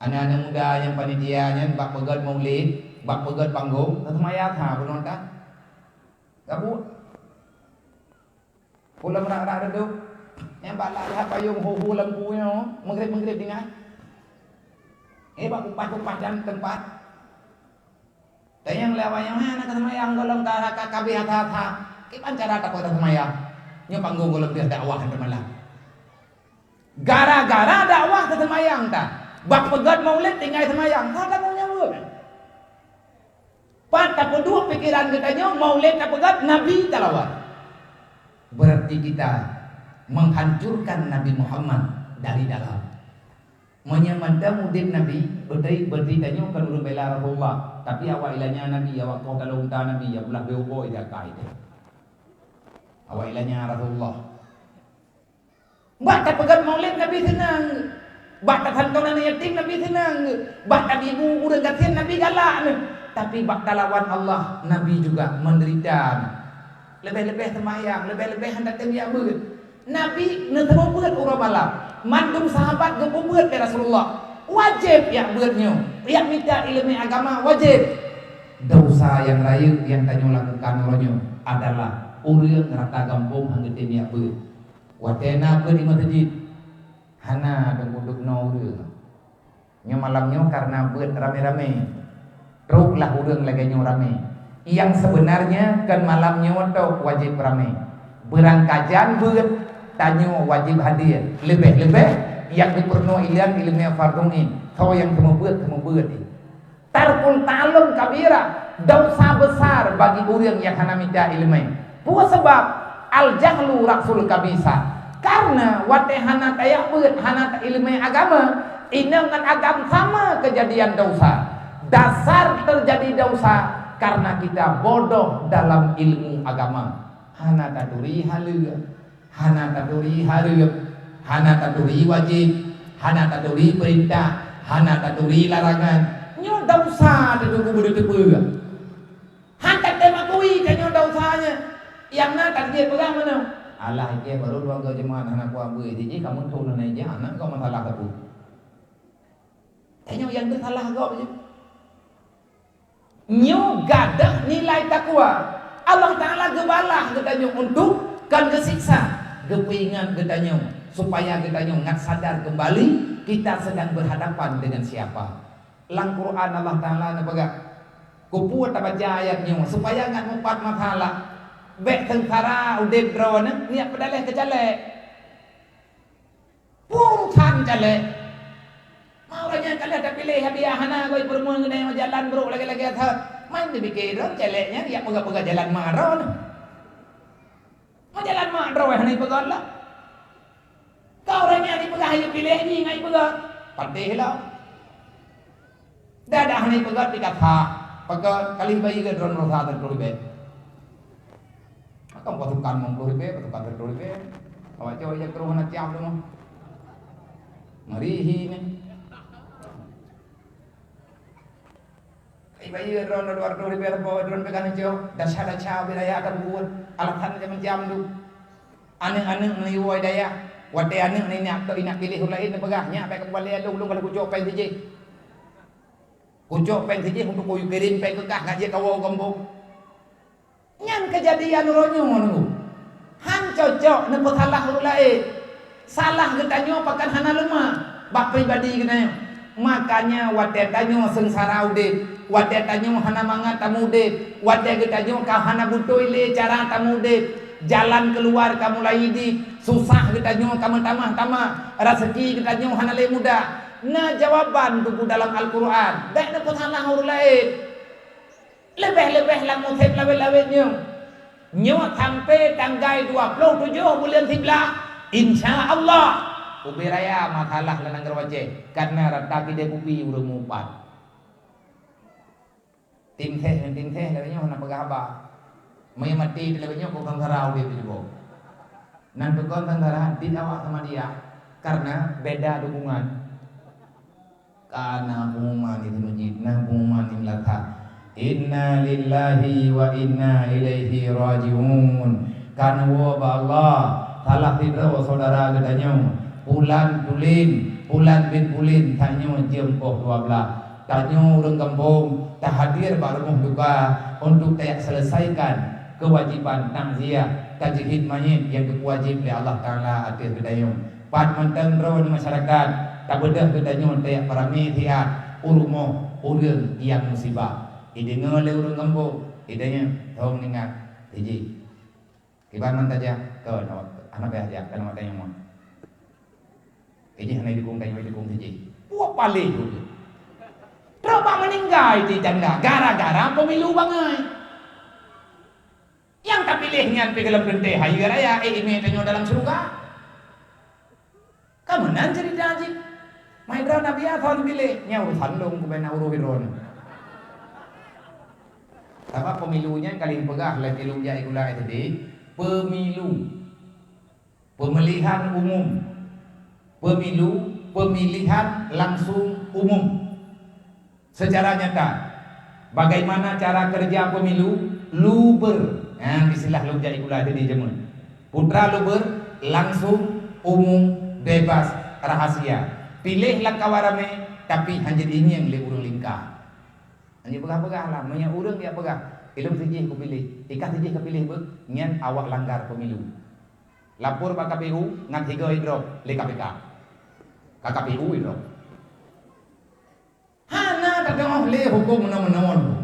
Aneuk-aneuk muda nyang panitia nyan bak peugét maulid, bak peugét panggong, taseumayang ha bunoe tan. Gabuk. Pulang rak-rak reudôk. Nyang bak lak-lak payong ho-ho lampu nyoe, meugreb-meugreb tinggai. Eh, bak kupaih-kupaih dan teumpat. Tanyong lé awak nyoe, "Hana ka seumayang gohlom ka, ka, ka habéh atra-atra." Kiban cara tapeugah seumayang? Nyoe panggong gohlom deuh dakwah teuma lah. Gara-gara dakwah teuseumayang ta. Bak peugét maulid tinggai seumayang. Ka kamoe nyang buet. Pat tapeuduek pikeran geutanyoe maulid tapeugét Nabi talawan. Berarti kita menghancurkan Nabi Muhammad dari dalam. Meunyoe mantong udeb Nabi, berarti, berarti tanyoe kon ureuëng bela Rasulullah. Tapi awak ilanya Nabi, awak koh talong ta Nabi, ya blah beuo boy jakai teh. Awak ilanya Rasulullah. Bak tapeugét maulid Nabi seunang. Bak tasantonan yatim Nabi seunang. Bak tabibu ureuëng gasien Nabi galak. Tapi bak talawan Allah, Nabi juga menderita. Leubeh-leubeh seumayang, leubeh-leubeh hana tem jak beuet. Nabi neuseumeubeuet uroe malam. Mandum sahabat geupeubeuet lé Rasulullah. Wajéb jak beuet nyoe. Jak mita iéleumé agama wajéb. Desya nyang rayeuk nyang tanyoe lakukan uroe nyoe adalah ureuëng rata gampông hana tem jak beuet. Watée na beuet di meuseujid, hana teungku dubnoe ureuëng. Nyoe malam nyoe kareuna beuet ramé-ramé, troklah ureuëng lagée nyoe ramé. Nyang seubeunarnya kon malam nyoe toh wajéb ramé. Beurangkajan beuet, tanyoe wajéb hadir. Leubeh-leubeh nyang geupeurunoe ilée iéleumé fardhu ain, soe nyang seumeubeuet, seumeubeuet. Tarkul ta'allum kabira, desya besar bagi ureuëng nyang hana mita iéleumé. Peue sabab? Al-jahlu ra'sul kabisa. Kareuna watée hana tajak beuet, hana ta iéleumé agama, inong ngon agam sama keujadian desya. Dasar teujadi desya kareuna kita bodoh dalam ilmu agama. Hana taturi haleue, hana taturi hareuem, Hana taturi wajéb, hana taturi peurintah, hana taturi larangan. Nyoe desya teuh Teungku beudeuh teupeue. Han tatem akui tanyoe desya nyan. Nyang na tajeuet peugah meunoe, "Alah, ikée barô dua goe jeumat hana kuabri, jih kamoe thon hana ijak, hana goe masalah sapeue." Tanyoe nyang teusalah gob jih. Nyoe gadôh nilai takwa. Allah Taala geubalah geutanyoe untuk kon geusiksa, geupeuingat geutanyoe supaya geutanyoe ngat sadar keumbali kita sedang berhadapan dengan siapa. Lam Quran Allah Taala neupeugah, kupeue tabaca ayat nyoe supaya ngat mupat masalah. Bék seungsara udeb droeneuh, neujak peudaléh keu caleg. Urusan caleg. Ma ureuëng nyang ka lheueh tapiléh hadiah hana goi peureumeun keunoe jalan brok lagée-lagée that. Man teupiké droe caleg nyan jak peugah-peugah jalan ma droe. Ma jalan ma droe hana ipeugah lah. Ka ureuëng nyan ipeugah, ipiléh jih ngai ipeugah. Padeh lah. Dah-dah hana ipeugah pih ka that. Pakon kali bayeue droe meurasa teuntôi beh. Maka pasukan enam puluh ribu, pasukan sepuluh ribu. Awak cowok yang terus nak tiap tu. Mari hi ni. Ibayu drone dua ratus ribu, bawa drone pegang cowok. Dasar-dasar wilayah ada buat. Alasan macam-macam tu. Aneuk-aneuk meuyue dayah. Watée aneuk ni nak, nak pilih ureuëng lain, peugah nyak baik kembali alung-alung kalau kucok pen sijih. Kucok pen sijih untuk kuyu kirim pen keukah ngajak kawoe gampông. Nyan keujadian uroe nyoe nunggu. Han cocok neupeusalah ureuëng laén. Salah geutanyoe pakon hana leumah bak pribadi geutanyoe. Makanya watée tanyoe seungsara udeb, watée tanyoe hana mangat tamudeb, watée geutanyoe ka hana beutôi lé cara tamudeb, jalan keuluar ka mulai idéh, susah geutanyoe ka meutamah-tamah, raseuki geutanyoe hana lé mudah. Na jawaban teungku dalam Al-Qur'an. Bék neupeusalah ureuëng laén. Leubeh-leubeh lam musém lawét-lawét nyoe. Nyoe sampoe tanggai dua ploh tujoh buleuen siblaih, insya Allah, ubé raya masalah lam nanggroe Aceh, kareuna rata kidée kupi ureuëng mupat. Tim seh ngon tim seh lagée nyoe hana peugah haba. Meunyoe maté lagée nyoe, kon seungsara udeb di lubong. Nan peue kon seungsara di awak sama dia, kareuna beda dukungan. Ka na pengumuman di masjid, na pengumuman di meulakat. Inna lillahi wa inna ilaihi raji'un. Kan woe bak Allah, salah sidroe syedara geutanyoe, Pulan Tulin, Pulan bin Pulin, tanyoe jeuem poh dua blaih. Tanyoe ureuëng gampông tahadir bak rumoh duka untuk tajak seuleusaikan keuwajéban takziah, tajhid manyét nyang geupeuwajéb lé Allah Taala ateueh geutanyoe. Pat mantong droe di masyarakat, tabeudôh geutanyoe tajak peuramé siat u rumoh ureuëng nyang musibah. Ideungoe lé ureuëng gampông, ideungoe thon ingat sijih. Kiban man tajak, kon, hana payah jak, kon watée nyoe. Ijih hana idukung tanyoe, idukung sijih. Puak paléh tu. Trok bak meuninggai di janda gara-gara pemilu bangai. Nyang tapiléh nyan pih gohlom teuntée hayeue raya, ék imé tanyoe dalam syeuruga. Ka meunan ceurita jih. Mai droeneuh biasa neupiléh, nyan urusan lôn, keubeuna uroh droeneuh. Sabab pemilu nyan ka lheueh peugah lé tilung jak sikula S D, pemilu, pemilihan umum, pemilu, pemilihan langsung umum. Secara nyata, bagaimana cara kerja pemilu? Lubeur. Nah, istilah lôn jak sikula tadi jameun. Putra lubeur, langsung, umum, bebas, rahasia. Piléh lam kawan ramé, tapi hana jeuet ingieng lé ureuëng lingka. Hana jeuet peugah-peugah lah, meunyoe ureuëng jak peugah, "Ilôn sijih kupiléh." Ikah sijih kapiléh beuh, nyan awak langgar pemilu. Lapor bak K P U, ngat sigoe idrop lé K P K. Ka K P U idrop. Hana tadeungoe lé huköm meunoe-meunoe.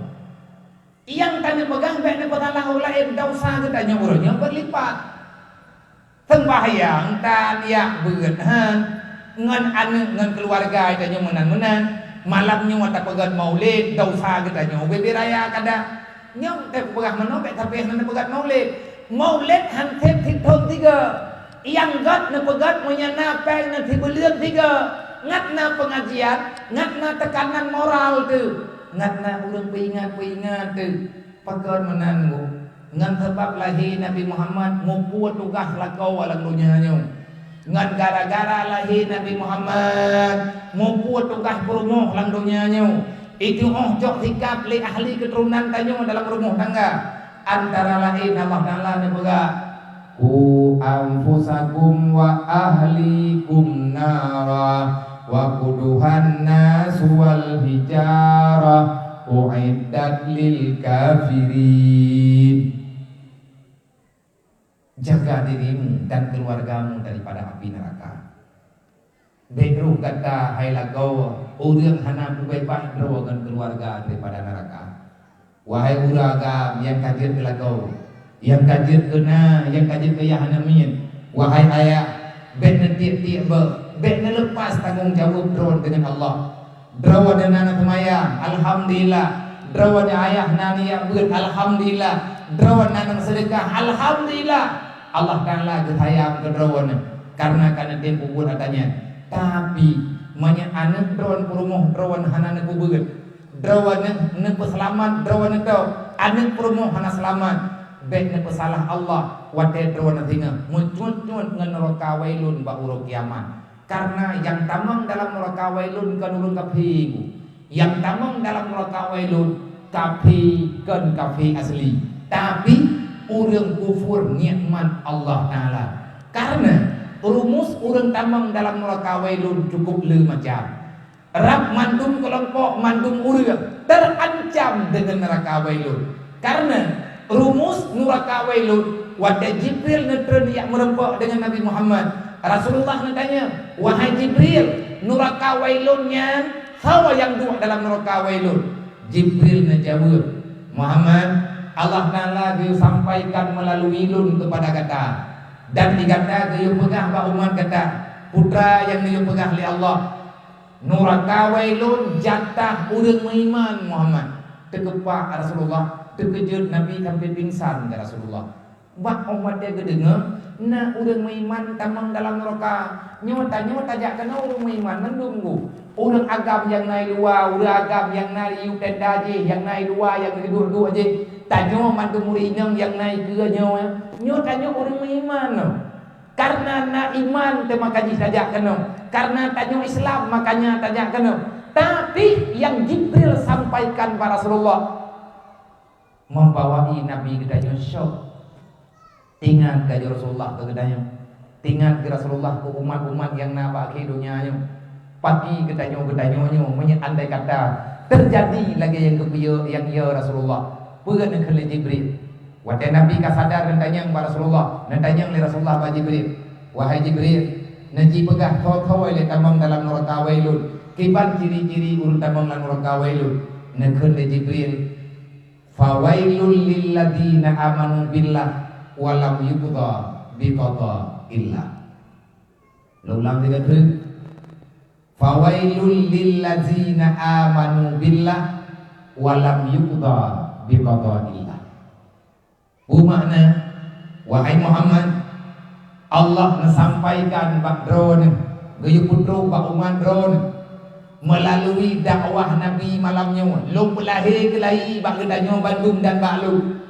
Nyang tanyoe peugah bék neupeusalah ureuëng laén, desya geutanyoe uroe nyoe beurlipat. Seumbahyang tan jak beuet han, ngon aneuk ngon keuluwarga tanyoe meunan-meunan. Malam nyoe tapeugét maulid, desya geutanyoe ubé-bé raya kada. Nyoe teupeugah meunoe bék sabe hana neupeugét maulid. Maulid han sép sithon sigoe. Nyang gét neupeugét meunyoe na péng ngon sibuleuen sigoe. Ngat na peungajian, ngat na teukanan moral teuh. Ngat na ureuëng peuingat-peuingat teuh. Pakon meunan ngon sabab lahé Nabi Muhammad mupeue tugaih lakoe lam donya nyoe. Ngon gara-gara lahé Nabi Muhammad, muphom tugaih peurumoh lam donya nyoe, itu óh cok sikab lé ahli keuturonan tanyoe dalam rumoh tangga. Antara laén Allah Taala neupeugah, "Qu anfusakum wa ahlikum nara, waquduhan nasu wal hijarah, uiddat lil kafirin." Jaga dirimu dan keluargamu daripada api neraka. Bék troh gata hai lagoe ureuëng hana peubeubaih droe ngon keuluwarga daripada neuraka. Wahai ureuëng agam nyang ka jeuet keu lagoe, nyang ka jeuet keu na, nyang ka jeuet keu yah hana miet, wahai ayah, bék neutiek-tiek beuet, bék neuleupas tanggong jaweueb droe deungon Allah. Droeneuh na nyang seumayang, alhamdulillah. Droeneuh ayah na nyang beuet, alhamdulillah. Droeneuh na nyang seudeukah, alhamdulillah. Allah Taala geusayang keu droeneuh, kareuna ka neutem peubuet ata nyan. Tapi, meunyoe aneuëk droeneuh peurumoh droeneuh hana neupeubeuet, droeneuh neupeuseulamat droeneuh tôh, aneuëk peurumoh hana seulamat, bék neupeusalah Allah watée droeneuh singoh meucuet-cuet ngon neuraka wailun bak uroe kiamat. Kareuna nyang tamong dalam neuraka wailun kon ureuëng kafé, Bu. Nyang tamong dalam neuraka wailun kafé kon kafé asli, tapi ureuëng kufur nikmat Allah Taala. Kareuna rumus ureuëng tamong dalam neuraka wailun cukup le macam. Rab mandum keulompok, mandum ureuëng teuancam deungon neuraka wailun. Kareuna rumus nuraka wailun, watée Jibril neutreun jak meureumpok deungon Nabi Muhammad, Rasulullah neutanyong, "Wahai Jibril, nuraka wailun nyan soe nyang duek dalam nuraka wailun?" Jibril neujaweueb, "Muhammad, Allah Taala geuyue sampaikan meulalui lôn keupada gata, dan di gata geuyue peugah bak umat gata, peue nyang geuyue peugah lé Allah." "Nuraka wailun jatah ureuëng meuiman, Muhammad." Teukeupak Rasulullah, teukeujot Nabi sampai pingsan keu Rasulullah. Bak óh watée geudeungoe na ureuëng meuiman tamong dalam nuraka, nyoe tanyoe tajak keunoe ureuëng meuiman mandum, Bu. Ureuëng agam nyang na i luwa, ureuëng agam nyang na i tenda jih, nyang na i luwa nyang geuduek-duek jih, tanyoe mandum ureuëng inong nyang na i keue nyoe, nyoe tanyoe ureuëng meuiman. Kareuna na iman teuma ka jih tajak keunoe. Kareuna tanyoe Islam, makanya tajak keunoe. Tapi nyang Jibril sampaikan bak Rasulullah, membawai Nabi geutanyoe syok. Ingat keu Rasulullah keu geutanyoe. Ingat keu Rasulullah keu umat-umat nyang na bak akhé donya nyoe. Pati geutanyoe, geutanyoe nyoe, meunyoe andai kata teujadi lagée nyang geupeu-, nyang ya Rasulullah, peue neukheun lé Jibril? Watée Nabi ka sadar neutanyong bak Rasulullah, neutanyong lé Rasulullah bak Jibril, "Wahai Jibril, neuji peugah thô-thô lé tamong dalam nuraka wailun, kiban ciri-ciri ureuëng tamong lam nuraka wailun?" Neukheun lé Jibril, "Fawailul lilladzina amanu billah wa lam yuqda biqadaillah." Lôn ulang tiga kali. "Fawailul lilladzina amanu billah wa lam yuqda biqadaillah." Peue makna, wahai Muhammad, Allah neusampaikan bak droeneuh, geuyue peutrok bak umat droeneuh, meulalui dakwah Nabi malam nyoe, lôn peulahé keulayi bak geutanyoe bandum dan bak lôn.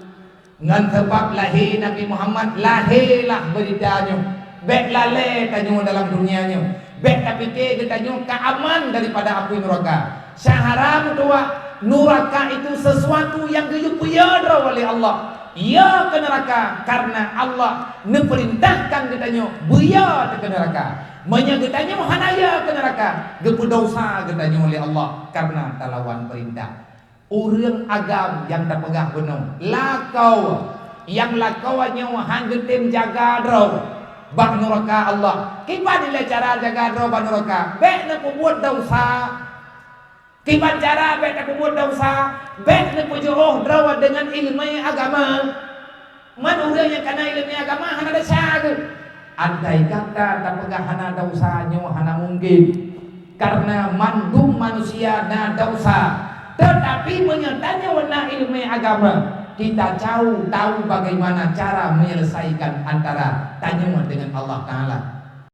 Ngon sabab lahé Nabi Muhammad, lahé lah beurita nyoe. Bék lalée tanyoe dalam dunia nyoe. Bék tapike geutanyoe ka aman daripada apui nuraka. Syahara meutuwah, nuraka itu sesuatu nyang geuyue peuyö droe lé Allah. Ya keu nuraka, kareuna Allah neupeurintahkan geutanyoe beuya keu nuraka. Meunyoe geutanyoe hana ya keu nuraka, geupeudosa geutanyoe lé Allah kareuna talawan peurintah. Ureuëng agam nyang tapeugah bunoe, lakoe, nyang lakoe nyoe han geutem jaga droe bak nuraka Allah. Kiban ilée cara jaga droe bak nuraka? Bék neupeubuet desya. Kiban cara bék tapeubuet desya? Bék neupeujiôh droe deungon iéleumé agama. Man ureuëng nyang kana iéleumé agama hana desya geuh. Andai kata tapeugah hana desya, nyoe hana mungken. Kareuna mandum manusia na desya. Teutapi meunyoe tanyoe na iéleumé agama, kita tahu, tahu bagaimana cara menyelesaikan antara tanyoe dengan Allah Taala.